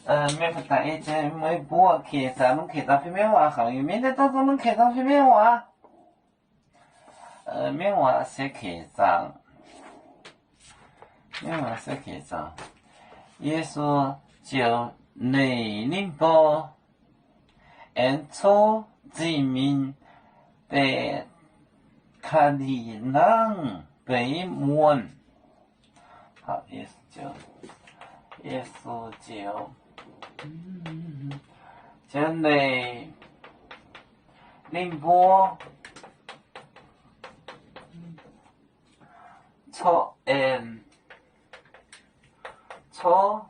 Mienh muoz-doic, ei meih mbuo kec zaangc, longc kec zaangc fih mienh waac, haiz mienh daaih dongh longc kec zaangc fih mienh waac. Mienh waac se kec zaangc. Mienh waac se kec zaangc. Yesu ziouc leih ninh mbuo aengx cov zingh mingh Betani nangv beiz muonh. Yesu ziouc, Yesu ziouc, ziouc leih ninh mbuo corc aengx, corc,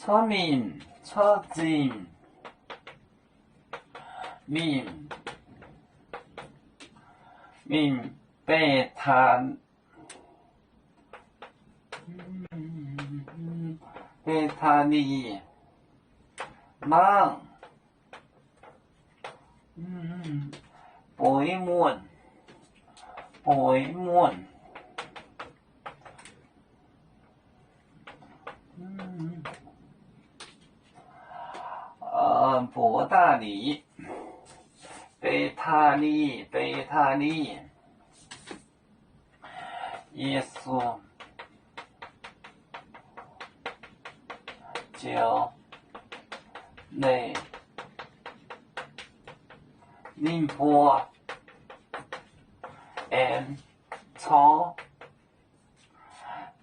corc mingh, corc zingh mingh, mingh Betani, Betani nangv buix muonh, buix muonh, Betani, Betani, Betani. Yesu ziouc leih ninh mbuo aengx corc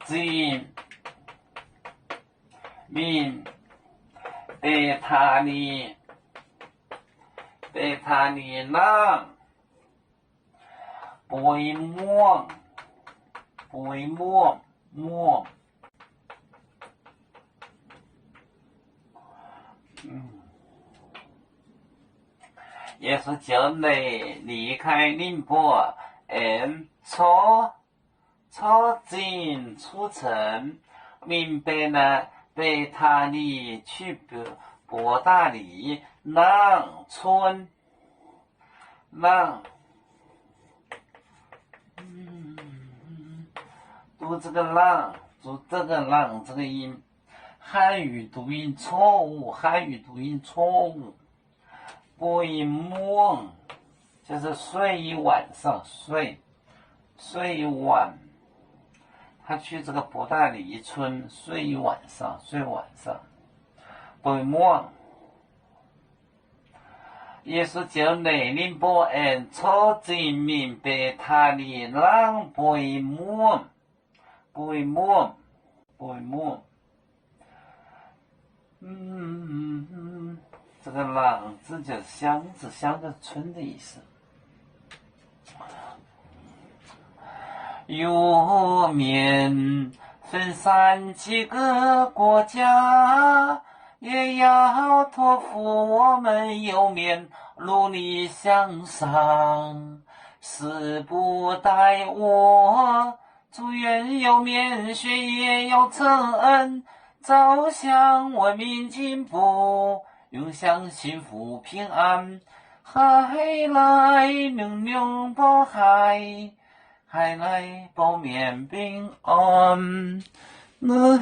zingh mingh Betani, Betani nangv buix muonh, buix muonh, muonh. Yesu ziouc leih, 离开 ninh mbuo aengx corc, corc zingh cuotv cen mingh Betani, 去伯大尼 nangv cuotv, nangv 读这个 nangv, 读这个 nangv 这个音，汉语读音错误，汉语读音错误。Buix muonh 就是睡一晚上，睡，睡一晚。他去这个伯大尼村睡一晚上，睡晚上。Buix muonh. Yesu ziouc leih ninh mbuo aengx corc zingh mingh Betani nangv buix muonh, buix muonh, buix muonh. 这个朗字就是乡，指乡镇的村的意思。有面分散几个国家，也要托付我们有面努力向上，死不带我， 祝愿有面学业有成恩，朝向文明进步，永享幸福平安。海来明明不海，海来保面平安。海来